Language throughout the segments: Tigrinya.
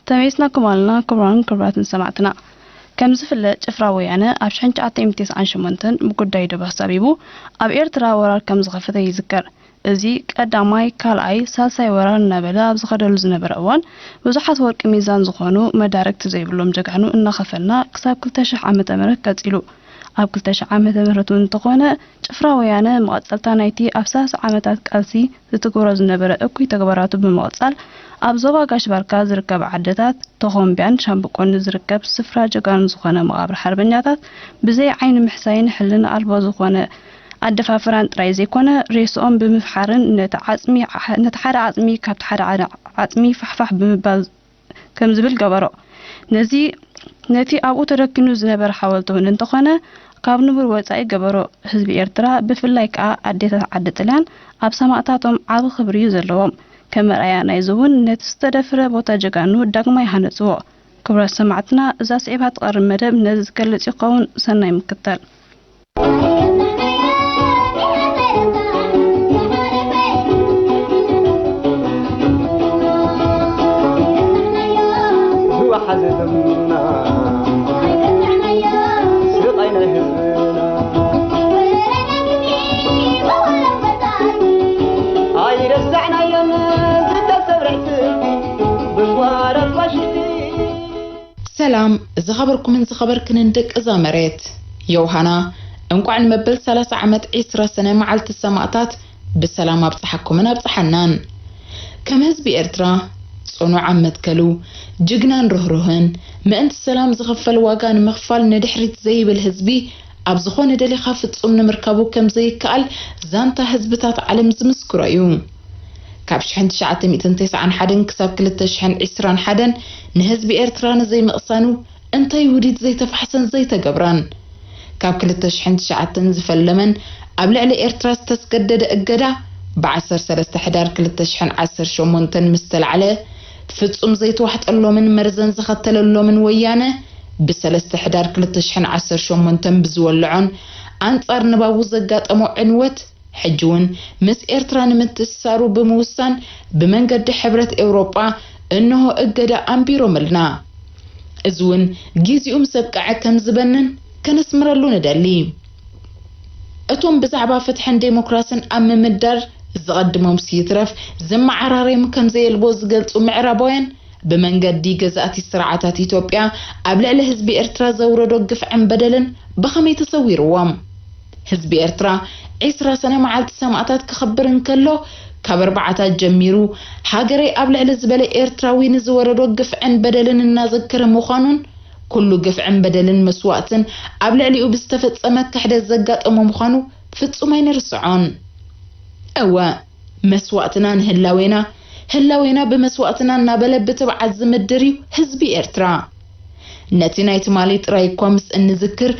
ተመሊስናኩም ኣለና ክቡራን ክቡራትን ሰማዕትና። ከም ዝፍለጥ ጭፍራ ወያነ ኣብ ሽሕን ትሽዓተ ሚእትን ተስዓን ሸሞንተን ብጉዳይ ዶብ ኣሳቢቡ ኣብ ኤርትራ ወራር ከም ዝኸፈተ ይዝከር። እዚ ቀዳማይ፣ ካልኣይ፣ ሳልሳይ ወራር እናበለ ኣብ ዝኸደሉ ዝነበረ እዋን ብዙሓት ወርቂ ሚዛን ዝኾኑ መዳርግቲ ዘይብሎም ጀጋኑ እናኸፈልና ክሳብ ክልተ ሽሕ ዓመተ ምህረት ቀጺሉ። ኣብ ክልተ ሽሕ ዓመተ ምህረት እውን እንተኾነ ጭፍራ ወያነ መቐጸልታ ናይቲ ኣብ ሰላሳ ዓመታት ቃልሲ ዝትግብሮ ዝነበረ እኩይ ተግባራቱ ብምቕጻል ኣብ ዞባ ጋሽ ባርካ ዝርከባ ዓድታት ተኾምቢያን ሻምብቆን ንዝርከብ ስፍራ ጀጋኑ ዝኾነ መቓብር ሓርበኛታት ብዘይ ዓይኒ ምሕሳይን ሕልና ኣልቦ ዝኾነ ኣደፋፍራን ጥራይ ዘይኮነ ሬስኦም ብምፍሓርን ነቲ ዓጽሚ ነቲ ሓደ ዓጽሚ ካብቲ ሓደ ዓጽሚ ፋሕፋሕ ብምባል ከም ዝብል ገበሮ። ነዚ ነቲ ኣብኡ ተደኪኑ ዝነበረ ሓወልቲ እውን እንተኾነ ካብ ንቡር ወጻኢ ገበሮ። ህዝቢ ኤርትራ ብፍላይ ከኣ ኣዴታት ዓዲ ጥልያን ኣብ ሰማእታቶም ዓቢ ክብሪ እዩ ዘለዎም። ከም መርኣያ ናይዚ እውን ነቲ ዝተደፍረ ቦታ ጀጋኑ ዳግማይ ሃነጽዎ። ክቡራት ሰማዕትና፣ እዛ ስዒባ ትቐርብ መደብ ነዚ ዝገልጽ ይኸውን። ሰናይ ምክታል። ዝወሓዘ ደምና ስቓይ ናይ ህዝብና ኣይረሳዕናዮን ዝተሰብረ ስልቲ ብጓራት ፋሽስቲ። ሰላም ዝኸበርኩምን ዝኸበርክንን ደቂ እዛ መሬት። ዮውሃና፣ እንቋዕ ንመበል ሰላሳ ዓመት ዒስራ ሰነ መዓልቲ ሰማእታት ብሰላም ኣብጽሓኩምን ኣብጽሓናን። ከም ህዝቢ ኤርትራ፣ ጽኑዕ ኣብ መትከሉ፣ ጅግናን ርህሩህን፣ ምእንቲ ሰላም ዝኽፈል ዋጋ ንምኽፋል ንድሕሪት ዘይብል ህዝቢ፣ ኣብ ዝኾነ ደሊኻ ፍጹም ንምርካቡ ከም ዘይከኣል ዛንታ ህዝብታት ዓለም ዝምስክሮ እዩ። ካብ ሽሕን ትሽዓተ ሚእትን ተስዓን ሓደን ክሳብ ክልተ ሽሕን ዕስራን ሓደን ንህዝቢ ኤርትራ ንዘይምቕሳኑ እንታይ ውዲት ዘይተፋሕሰን ዘይተገብረን? ካብ ክልተ ሽሕን ትሽዓተን ዝፈለመን ኣብ ልዕሊ ኤርትራ ዝተስገደደ እገዳ፣ ብ ዓሰርተ ሰለስተ ሕዳር ክልተ ሽሕን ዓሰርተ ሸሞንተን ምስ ተላዕለ፣ ፍጹም ዘይተዋሕጠሎምን መርዘን ዝኸተለሎምን ወያነ፣ ብ ሰለስተ ሕዳር ክልተ ሽሕን ዓሰርተ ሸሞንተን ብዝወልዖን ኣንጻር ንባቡ ዘጋጠሞ ዕንወት፣ ሕጂ እውን ምስ ኤርትራ ንምትእስሳሩ ብምውሳን ብመንገዲ ሕብረት ኤውሮጳ እንሆ እገዳ ኣንቢሮምልና። እዚ እውን ጊዜኡ ምስ ኣብቅዐ ከም ዝበንን ከነስምረሉ ንደሊ። እቶም ብዛዕባ ፍትሕን ዴሞክራስን ኣብ ምምዳር ዝቐድሞምስ ይትረፍ ዝመዓራረዮም ከም ዘየልቦ ዝገልጹ ምዕራባውያን፣ ብመንገዲ ገዛእቲ ስርዓታት ኢትዮጵያ ኣብ ልዕሊ ህዝቢ ኤርትራ ዘውረዶ ግፍዕን በደልን ብኸመይ ተሰዊርዎም? ህዝቢ ኤርትራ ዒስራ ሰነ መዓልቲ ሰማእታት ከኽብር እንከሎ፣ ካብ ኣርባዓታት ጀሚሩ ሃገረይ ኣብ ልዕሊ ዝበለ ኤርትራዊ ንዝወረዶ ግፍዕን በደልን እናዘከረ ምዃኑን፣ ኩሉ ግፍዕን በደልን መስዋእትን ኣብ ልዕሊኡ ብዝተፈጸመ ክሕደት ዘጋጠሞ ምዃኑ ፍጹም ኣይንርስዖን። እወ፣ መስዋእትና ንህላዌና፣ ህላዌና ብመስዋእትና እናበለ ብትብዓት ዝምድር እዩ ህዝቢ ኤርትራ። ነቲ ናይ ትማሊ ጥራይ እኳ ምስ እንዝክር፣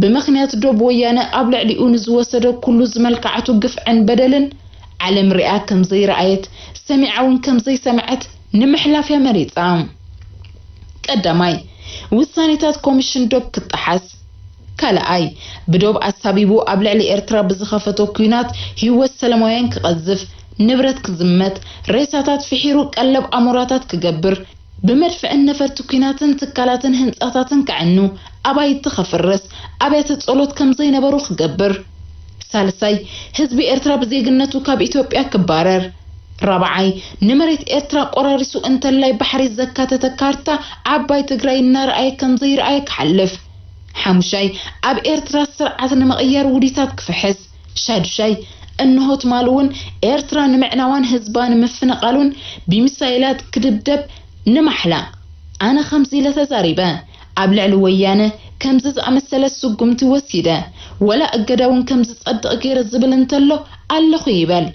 ብምኽንያት ዶብ ወያነ ኣብ ልዕሊኡ ንዝወሰዶ ኩሉ ዝመልክዓቱ ግፍዕን በደልን፣ ዓለም ሪኣ ከም ዘይረኣየት፣ ሰሚዓ እውን ከም ዘይሰምዐት ንምሕላፍ እያ መሪጻ። ቀዳማይ፣ ውሳኔታት ኮሚሽን ዶብ ክጠሓስ። ካልኣይ፣ ብዶብ ኣሳቢቡ ኣብ ልዕሊ ኤርትራ ብዝኸፈቶ ኲናት ህይወት ሰላማውያን ክቐዝፍ፣ ንብረት ክዝመት፣ ሬሳታት ፍሒሩ ቀለብ ኣሞራታት ክገብር፣ ብመድፍዕን ነፈርቲ ኲናትን ትካላትን ህንጻታትን ከዕኑ፣ ኣባይቲ ከፍርስ፣ ኣብያተ ጸሎት ከም ዘይነበሩ ክገብር። ሳልሳይ፣ ህዝቢ ኤርትራ ብዜግነቱ ካብ ኢትዮጵያ ክባረር። ራብዓይ፣ ንመሬት ኤርትራ ቆራሪሱ እንተላይ ባሕሪ ዘካተተ ካርታ ዓባይ ትግራይ እናረኣየ ከም ዘይረኣየ ክሓልፍ። ሓሙሻይ፣ ኣብ ኤርትራ ስርዓት ንምቕያር ውዲታት ክፍሕስ። ሻዱሻይ፣ እንሆ ትማሊ እውን ኤርትራ ንምዕናዋን ህዝባ ንምፍንቓሉን ብሚሳይላት ክድብደብ ንማሕላ። ኣነ ከምዚ ኢለ ተዛሪበ። ኣብ ልዕሊ ወያነ ከምዚ ዝኣመሰለ ስጉምቲ ወሲደ፣ ወላ እገዳ እውን ከም ዝጸድቕ ገይረ ዝብል እንተሎ ኣለኹ ይበል።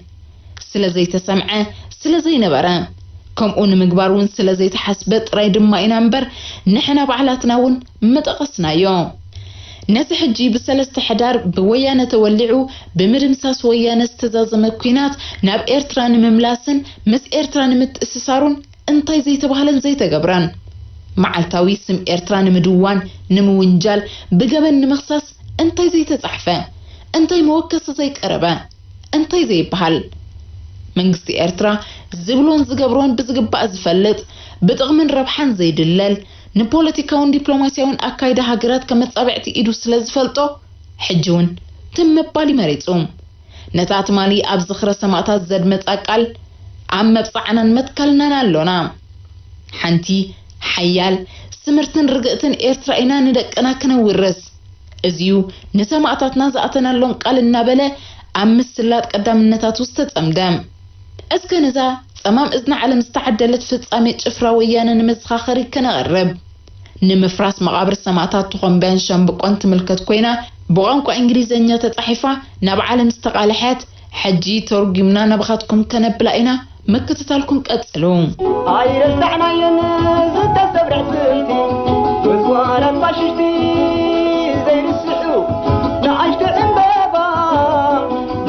ስለ ዘይተሰምዐ፣ ስለ ዘይነበረ፣ ከምኡ ንምግባር እውን ስለ ዘይተሓስበ ጥራይ ድማ ኢና እምበር፣ ንሕና ባዕላትና እውን ምጠቐስናዮ። ነቲ ሕጂ ብሰለስተ ሕዳር ብወያነ ተወሊዑ ብምድምሳስ ወያነ ዝተዛዘመ ኲናት ናብ ኤርትራ ንምምላስን ምስ ኤርትራ ንምትእስሳሩን እንታይ ዘይተባህለን ዘይተገብረን? መዓልታዊ ስም ኤርትራ ንምድዋን፣ ንምውንጃል፣ ብገበን ንምኽሳስ እንታይ ዘይተጻሕፈ? እንታይ መወከሲ ዘይቀረበ? እንታይ ዘይበሃል? መንግስቲ ኤርትራ ዝብሎን ዝገብሮን ብዝግባእ ዝፈልጥ፣ ብጥቕምን ረብሓን ዘይድለል፣ ንፖለቲካውን ዲፕሎማስያውን ኣካይዳ ሃገራት ከም መጻብዕቲ ኢዱ ስለ ዝፈልጦ፣ ሕጂ እውን ትም ምባል እዩ መሪጹ። ነታ ትማሊ ኣብ ዝኽረ ሰማእታት ዘድመጻ ቃል ኣብ መብጽዓናን መትከልናን ኣሎና። ሓንቲ ሓያል፣ ስምርትን ርግእትን ኤርትራ ኢና ንደቅና ክነውርስ። እዚዩ ንሰማእታትና ዝኣተናሎም ቃል እናበለ ኣብ ምስላጥ ቀዳምነታቱ ዝተጸምደ። እስከ ነዛ ጸማም እዝኒ ዓለም ዝተዓደለት ፍጻሜ ጭፍራ ወያነ ንመዘኻኸሪ ከነቕርብ። ንምፍራስ መቓብር ሰማእታት ተኾምብያን ሸምብቆን ትምልከት ኮይና፣ ብቋንቋ እንግሊዘኛ ተጻሒፋ ናብ ዓለም ዝተቓልሐት፣ ሕጂ ተርጒምና ናባኻትኩም ከነብላ ኢና። ምክትታልኩም ቀጽሉ። ኣይረሳዕናዮን ዝተሰብረ ጥንቲ፣ ጉስጓላት ፋሽስቲ ዘይርስዑ ንኣሽቱ ዕምበባ፣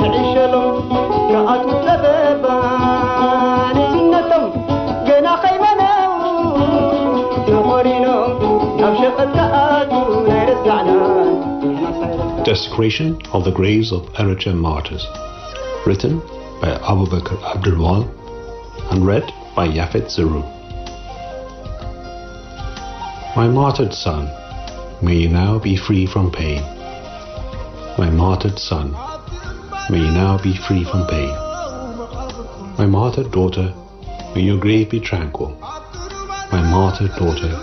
ንዕሸሎም ክኣትዉ ጸበባ፣ ንእስነቶም ገና ከይመነው ተኾሪኖም ናብ ሸቐጥ ክኣትዉ ኣይረሳዕናን። Desecration of the graves of Eritrean martyrs. Written by Abubakar Abdulwal and read by Yafet Zerou. My martyred son, may you now be free from pain. My martyred son, may you now be free from pain. My martyred daughter, may your grave be tranquil. My martyred daughter,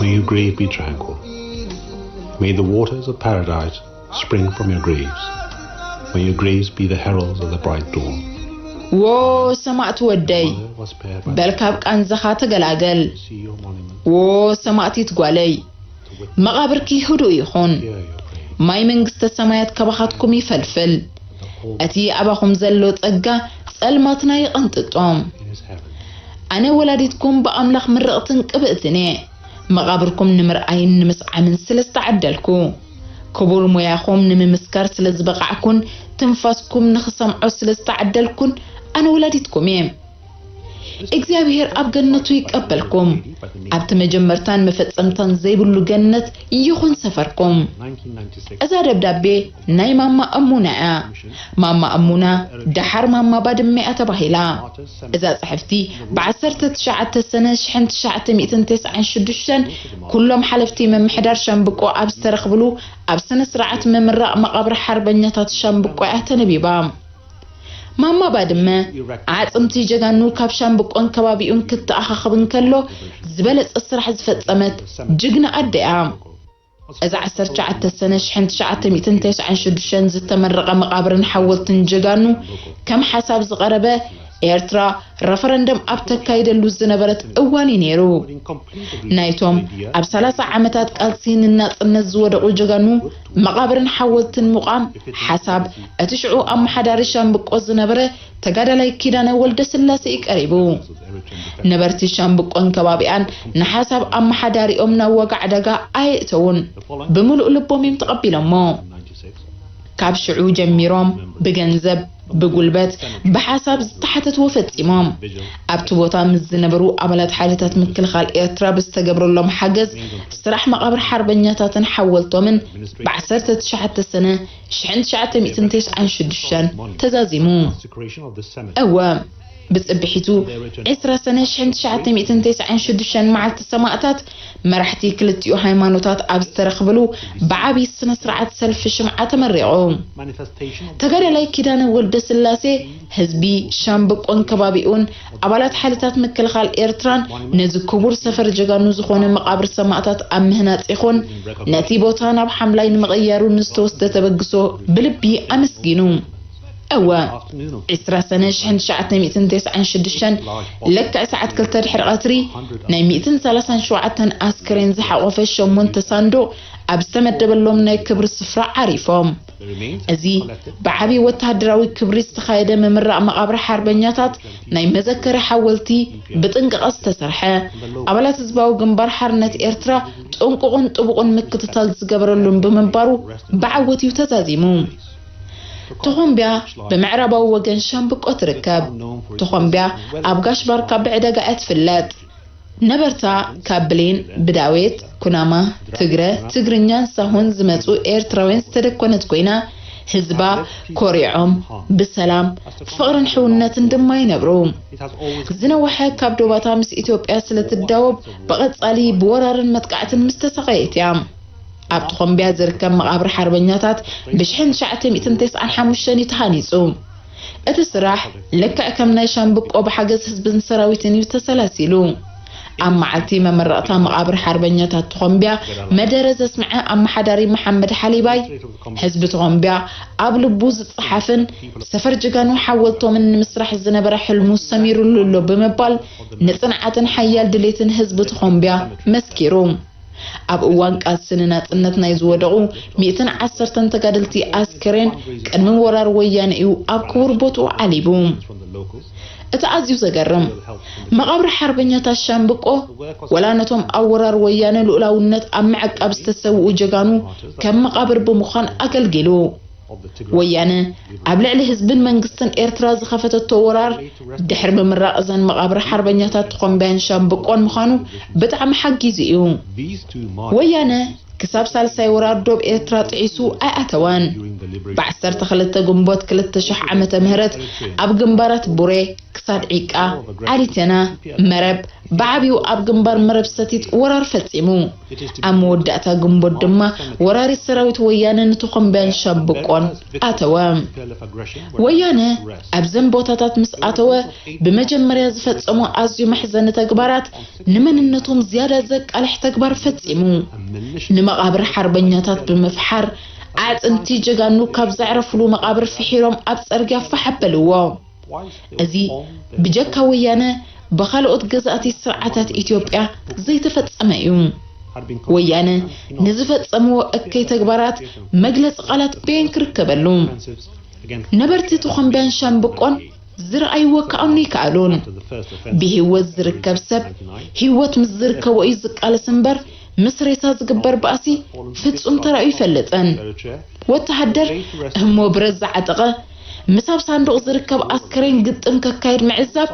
may your grave be tranquil. May the waters of paradise spring from your graves. May your graves be the heralds of the bright dawn. ዎ ሰማዕት ወደይ፣ በል ካብ ቃንዛኻ ተገላገል። ዎ ሰማዕቲት ጓለይ፣ መቓብርኪ ህዱእ ይኹን። ማይ መንግስተ ሰማያት ካባኻትኩም ይፈልፍል። እቲ ኣባኹም ዘሎ ጸጋ ጸልማትና ይቐንጥጦ። ኣነ ወላዲትኩም ብኣምላኽ ምርቕትን ቅብእትን እየ። መቓብርኩም ንምርኣይን ንምስዓምን ስለ ዝተዓደልኩ፣ ክቡር ሞያኹም ንምምስካር ስለ ዝበቓዕኩን ትንፋስኩም ንኽሰምዖ ስለ ዝተዓደልኩን ኣነ ወላዲትኩም እየ። እግዚኣብሔር ኣብ ገነቱ ይቀበልኩም። ኣብቲ መጀመርታን መፈጸምታን ዘይብሉ ገነት ይኹን ሰፈርኩም። እዛ ደብዳቤ ናይ ማማ እሙና እያ። ማማ እሙና ደሓር ማማ ባድመ እያ ተባሂላ። እዛ ጽሕፍቲ ብዓሰርተ ትሽዓተ ሰነ ሽሕን ትሽዓተ ሚእትን ተስዓን ሽዱሽተን ኩሎም ሓለፍቲ ምምሕዳር ሻምብቆ ኣብ ዝተረኽብሉ ኣብ ስነ ስርዓት ምምራቕ መቓብር ሓርበኛታት ሻምብቆ እያ ተነቢባ። ማማ ባድመ ኣዕጽምቲ ጀጋኑ ካብ ሻምብቆን ከባቢኡን ክተኣኻኸብ እንከሎ ዝበለጸ ስራሕ ዝፈጸመት ጅግና ኣደ እያ። እዚ ዓሰርተ ትሽዓተ ሰነ ሽሕን ትሽዓተ ሚእትን ተስዓን ሽዱሽተን ዝተመረቐ መቓብርን ሓወልትን ጀጋኑ ከም ሓሳብ ዝቐረበ ኤርትራ ረፈረንደም ኣብ ተካይደሉ ዝነበረት እዋን እዩ ነይሩ። ናይቶም ኣብ ሰላሳ ዓመታት ቃልሲ ንናጽነት ዝወደቑ ጀጋኑ መቓብርን ሓወልትን ምቋም ሓሳብ እቲ ሽዑ ኣመሓዳሪ ሻምብቆ ዝነበረ ተጋዳላይ ኪዳነ ወልደስላሴ እዩ ቀሪቡ። ነበርቲ ሻምብቆን ከባቢኣን ንሓሳብ ኣመሓዳሪኦም ናብ ዋጋ ዕዳጋ ኣየእተዉን። ብምሉእ ልቦም እዮም ተቐቢሎሞ። ካብ ሽዑ ጀሚሮም ብገንዘብ፣ ብጉልበት፣ ብሓሳብ ዝተሓተትዎ ፈጺሞም። ኣብቲ ቦታ ምስ ዝነበሩ ኣባላት ሓይልታት ምክልኻል ኤርትራ ብዝተገብረሎም ሓገዝ ስራሕ መቓብር ሓርበኛታትን ሓወልቶምን ብዓሰርተ ትሽዓተ ሰነ ሽሕን ትሽዓተ ሚእትን ተስዓን ሽዱሽተን ተዛዚሙ። እወ፣ ብጽብሒቱ ዕስራ ሰነ ሽሕን ትሽዓተ ሚእትን ተስዓን ሽዱሽተን መዓልቲ ሰማእታት መራሕቲ ክልቲኡ ሃይማኖታት ኣብ ዝተረኽብሉ ብዓቢ ስነ ስርዓት ሰልፊ ሽምዓ ተመሪቑ። ተጋዳላይ ኪዳነ ወልደ ስላሴ ህዝቢ ሻምብቆን ከባቢኡን ኣባላት ሓይልታት ምክልኻል ኤርትራን ነዚ ክቡር ሰፈር ጀጋኑ ዝኾነ መቓብር ሰማእታት ኣብ ምህናጽ ይኹን ነቲ ቦታ ናብ ሓምላይ ንምቕያሩ ንዝተወስደ ተበግሶ ብልቢ ኣመስጊኑ። እወ፣ ዕስራ ሰነ ሽሕን ትሽዓተ ሚእትን ተስዓን ሽዱሽተን ለክዕ ሰዓት ክልተ ድሕሪ ቀትሪ ናይ ሚእትን ሰላሳን ሸውዓተን ኣስከሬን ዝሓቖፈ ሸሞንተ ሳንዱቕ ኣብ ዝተመደበሎም ናይ ክብሪ ስፍራ ዓሪፎም። እዚ ብዓቢ ወተሃደራዊ ክብሪ ዝተኻየደ ምምራቕ መቓብር ሓርበኛታት ናይ መዘከሪ ሓወልቲ ብጥንቃቐ ዝተሰርሐ፣ ኣባላት ህዝባዊ ግንባር ሓርነት ኤርትራ ጥንቁቕን ጥቡቕን ምክትታል ዝገበረሉን ብምንባሩ ብዓወት እዩ ተዛዚሙ። ተኾምቢያ ብምዕራባዊ ወገን ሻምብቆ ትርከብ። ተኾምቢያ ኣብ ጋሽ ባርካ ብዕደጋ እያ ትፍለጥ። ነበርታ ካብ ብሌን፣ ብዳዌት፣ ኩናማ፣ ትግረ፣ ትግርኛን ሳሆን ዝመጹ ኤርትራውያን ዝተደኮነት ኮይና፣ ህዝባ ኮሪዖም ብሰላም፣ ፍቕርን ሕውነትን ድማ ይነብሩ። ዝነውሐ ካብ ዶባታ ምስ ኢትዮጵያ ስለ ትዳወብ፣ ብቐጻሊ ብወራርን መጥቃዕትን ምስ ተሰቐየት እያ። ኣብ ቶኾምቢያ ዝርከብ መቓብር ሓርበኛታት ብ ሽሕን ትሽዓተ ሚእትን ተስዓን ሓሙሽተን እዩ ተሃኒጹ። እቲ ስራሕ ልክዕ ከም ናይ ሻምብቆ ብሓገዝ ህዝብን ሰራዊትን እዩ ተሰላሲሉ። ኣብ መዓልቲ መመረቕታ መቓብር ሓርበኛታት ቶኾምቢያ መደረ ዘስምዐ ኣመሓዳሪ መሓመድ ሓሊባይ፣ ህዝቢ ቶኾምቢያ ኣብ ልቡ ዝጸሓፍን ሰፈር ጀጋኑ ሓወልቶምን ንምስራሕ ዝነበረ ሕልሙ ሰሚሩሉ ኣሎ ብምባል፣ ንጽንዓትን ሓያል ድሌትን ህዝቢ ቶኾምቢያ መስኪሩ። ኣብ እዋን ቃልሲ ንናጽነት ናይ ዝወደቑ ሚእትን ዓሰርተን ተጋደልቲ ኣስከሬን ቅድሚ ወራር ወያነ እዩ ኣብ ክቡር ቦትኡ ዓሊቡ። እቲ ኣዝዩ ዘገርም፣ መቓብር ሓርበኛታት ሻምብቆ፣ ወላ ነቶም ኣብ ወራር ወያነ ልኡላውነት ኣብ ምዕቃብ ዝተሰውኡ ጀጋኑ ከም መቓብር ብምዃን ኣገልጊሉ። ወያነ ኣብ ልዕሊ ህዝብን መንግስትን ኤርትራ ዝኸፈተቶ ወራር፣ ድሕሪ ምምራቕ እዘን መቓብር ሓርበኛታት ቶኾምቢያን ሻምብቆን ምዃኑ ብጣዕሚ ሓጊዙ እዩ። ወያነ ክሳብ ሳልሳይ ወራር ዶብ ኤርትራ ጥዒሱ ኣይኣተወን። ብ ዓሰርተ ክልተ ግንቦት ክልተ ሽሕ ዓመተ ምህረት ኣብ ግንባራት ቡሬ ክሳድ ዒቃ፣ ዓሊቴና፣ መረብ፣ ብዓቢኡ ኣብ ግንባር መረብ ሰቲት ወራር ፈጺሙ። ኣብ መወዳእታ ግንቦት ድማ ወራሪ ሰራዊት ወያነ ንቶኾምቢያን ሻምብቆን ኣተወ። ወያነ ኣብዘን ቦታታት ምስ ኣተወ፣ ብመጀመርያ ዝፈጸሞ ኣዝዩ መሕዘኒ ተግባራት፣ ንመንነቶም ዝያዳ ዘቃልሕ ተግባር ፈጺሙ። ንመቓብር ሓርበኛታት ብምፍሓር፣ ኣዕጽምቲ ጀጋኑ ካብ ዘዕረፍሉ መቓብር ፍሒሮም ኣብ ጸርግያ ፋሕ ኣበልዎ። እዚ ብጀካ ወያነ ብኻልኦት ገዛእቲ ስርዓታት ኢትዮጵያ ዘይተፈጸመ እዩ። ወያነ ንዝፈጸምዎ እከይ ተግባራት መግለጺ ቃላት በየን ክርከበሉ? ነበርቲ ቶኾምቢያን ሻምብቆን ዝረኣይዎ ክኣምኑ ይከኣሉን። ብህይወት ዝርከብ ሰብ ህይወት ምስ ዝርከቦ እዩ ዝቃለስ እምበር፣ ምስ ሬሳ ዝግበር ባእሲ ፍጹም ተራእዩ ይፈልጥን። ወተሃደር እሞ ብረት ዝዓጠቐ፣ ምስ ኣብ ሳንዱቕ ዝርከብ ኣስከሬን ግጥም ከካይድ ምዕዛብ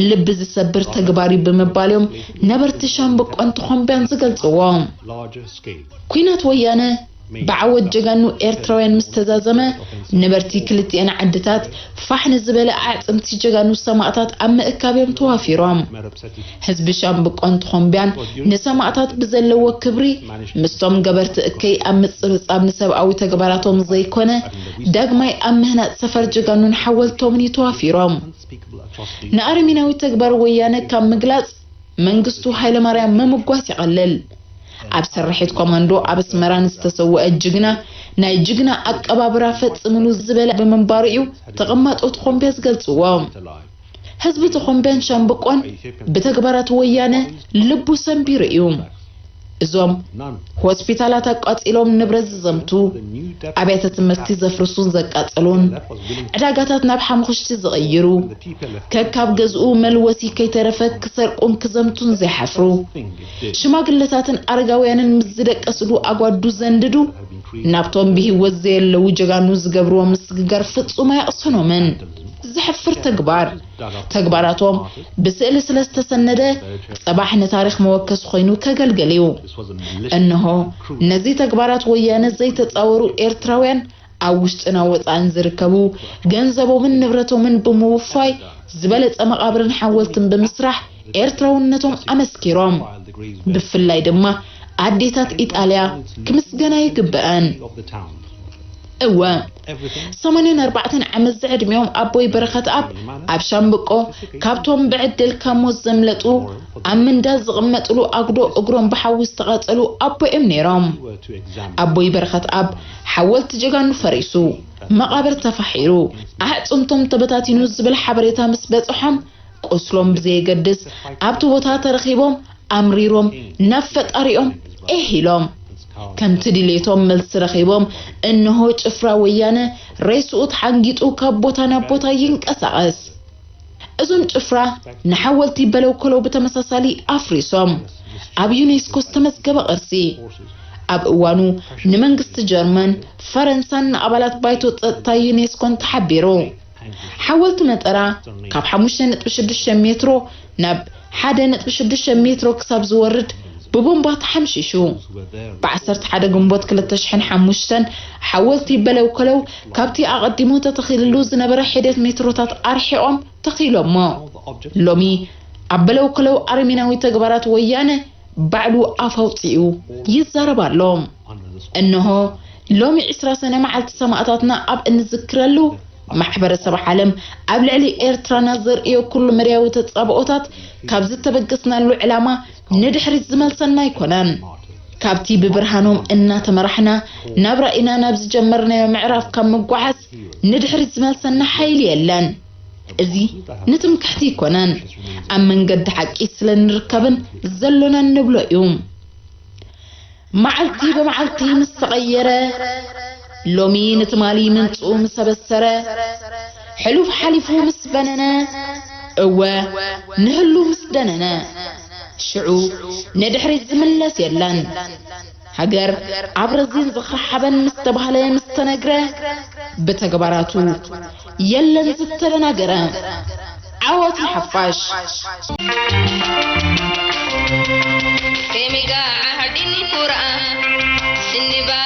ልቢ ዝሰብር ተግባር እዩ ብምባል እዮም ነበርቲ ሻምብቆን ቶኾምቢያን ዝገልጽዎ። ኲናት ወያነ ብዓወት ጀጋኑ ኤርትራውያን ምስ ተዛዘመ፣ ነበርቲ ክልቲኤን ዓድታት ፋሕ ንዝበለ ኣዕጽምቲ ጀጋኑ ሰማእታት ኣብ ምእካብ እዮም ተዋፊሮም። ህዝቢ ሻምብቆን ቶኾምቢያን ንሰማእታት ብዘለዎ ክብሪ፣ ምስቶም ገበርቲ እከይ ኣብ ምጽብጻብ ንሰብኣዊ ተግባራቶም ዘይኮነ፣ ዳግማይ ኣብ ምህናጽ ሰፈር ጀጋኑን ሓወልቶምን እዩ ተዋፊሮም። ንኣረሜናዊ ተግባር ወያነ ካብ ምግላጽ መንግስቱ ሃይለማርያም ምምጓስ ይቐልል። ኣብ ስርሒት ኮማንዶ ኣብ ኣስመራ ንዝተሰወአ ጅግና፣ ናይ ጅግና ኣቀባብራ ፈጽምሉ ዝበለ ብምንባሩ እዩ ተቐማጦ ቶኾምቢያ ዝገልጽዎ። ህዝቢ ቶኾምቢያን ሻምብቆን ብተግባራት ወያነ ልቡ ሰንቢሩ እዩ። እዞም ሆስፒታላት ኣቃጺሎም ንብረት ዝዘምቱ፣ ኣብያተ ትምህርቲ ዘፍርሱን ዘቃጸሉን፣ ዕዳጋታት ናብ ሓሙኽሽቲ ዝቕይሩ፣ ከካብ ገዝኡ መልወሲ ከይተረፈ ክሰርቁን ክዘምቱን ዘይሓፍሩ፣ ሽማግለታትን ኣረጋውያንን ምስ ዝደቀስሉ ኣጓዱ ዘንድዱ፣ ናብቶም ብህይወት ዘየለዉ ጀጋኑ ዝገብርዎ ምስግጋር ፍጹም ኣየቕሰኖምን። ዘሕፍር ተግባር። ተግባራቶም ብስእሊ ስለ ዝተሰነደ፣ ጽባሕ ንታሪኽ መወከሲ ኮይኑ ከገልግል እዩ። እንሆ፣ ነዚ ተግባራት ወያነ ዘይተጻወሩ ኤርትራውያን፣ ኣብ ውሽጥና ወጻእን ዝርከቡ፣ ገንዘቦምን ንብረቶምን ብምውፋይ፣ ዝበለጸ መቓብርን ሓወልትን ብምስራሕ፣ ኤርትራውነቶም ኣመስኪሮም። ብፍላይ ድማ ኣዴታት ኢጣልያ ክምስገና ይግብአን። እወ፣ ሰማንያን ኣርባዕተን ዓመት ዝዕድሚኦም ኣቦይ በረኸት ኣብ፣ ኣብ ሻምብቆ ካብቶም ብዕድል ካብ ሞት ዘምለጡ፣ ኣብ ምንዳድ ዝቕመጥሉ ኣጉዶ እግሮም ብሓዊ ዝተቓጸሉ ኣቦ እዮም ነይሮም። ኣቦይ በረኸት ኣብ ሓወልቲ ጀጋኑ ፈሪሱ፣ መቓብር ተፋሒሩ፣ ኣዕጽምቶም ተበታቲኑ ዝብል ሓበሬታ ምስ በጽሖም፣ ቁስሎም ብዘየገድስ ኣብቲ ቦታ ተረኺቦም ኣምሪሮም ናብ ፈጣሪኦም ኤህ ኢሎም። ከምቲ ድሌቶም መልሲ ረኺቦም፣ እንሆ ጭፍራ ወያነ ሬስኡ ተሓንጊጡ ካብ ቦታ ናብ ቦታ ይንቀሳቐስ። እዞም ጭፍራ ንሓወልቲ በለው ከለው ብተመሳሳሊ ኣፍሪሶም ኣብ ዩኔስኮ ዝተመዝገበ ቅርሲ። ኣብ እዋኑ ንመንግስቲ ጀርመን፣ ፈረንሳን ንኣባላት ባይቶ ጸጥታ ዩኔስኮን ተሓቢሩ። ሓወልቲ መጠራ ካብ ሓሙሽተ ነጥቢ ሽዱሽተ ሜትሮ ናብ ሓደ ነጥቢ ሽዱሽተ ሜትሮ ክሳብ ዝወርድ ብቦምባ ተሓምሺሹ። ብ ዓሰርተ ሓደ ግንቦት ክልተ ሽሕን ሓሙሽተን ሓወልቲ በለው ከለው ካብቲ ኣቐዲሙ ተተኺልሉ ዝነበረ ሒደት ሜትሮታት ኣርሒቖም ተኺሎሞ። ሎሚ ኣብ በለው ከለው ኣረሜናዊ ተግባራት ወያነ ባዕሉ ኣፍ ኣውጺኡ ይዛረብ ኣሎ። እንሆ ሎሚ ዕስራ ሰነ መዓልቲ ሰማእታትና ኣብ እንዝክረሉ፣ ማሕበረሰብ ዓለም ኣብ ልዕሊ ኤርትራና ዘርእዮ ኩሉ መዳያዊ ተጻብኦታት ካብ ዝተበገስናሉ ዕላማ ንድሕሪት ዝመልሰና ኣይኮነን። ካብቲ ብብርሃኖም እናተመራሕና ናብ ራእይና ናብ ዝጀመርናዮ ምዕራፍ ካብ ምጓዓዝ ንድሕሪት ዝመልሰና ሓይሊ የለን። እዚ ንትምክሕቲ ኣይኮነን፣ ኣብ መንገዲ ሓቂ ስለ እንርከብን ዘሎናን ንብሎ እዩ። መዓልቲ ብመዓልቲ ምስ ተቐየረ፣ ሎሚ ንትማሊ ምምጽኡ ምስ ኣበሰረ፣ ሕሉፍ ሓሊፉ ምስ በነነ፣ እወ ንህሉ ምስ ደነነ፣ ሽዑ ንድሕሪት ዝምለስ የለን። ሃገር ኣብ ረዚን ዝኽሪ ሓበን ምስ ተባህለ ምስ ተነግረ፣ ብተግባራቱ የለን ዝተደናገረ። ዓወት ንሓፋሽ። Kemiga ahadini kura sindiba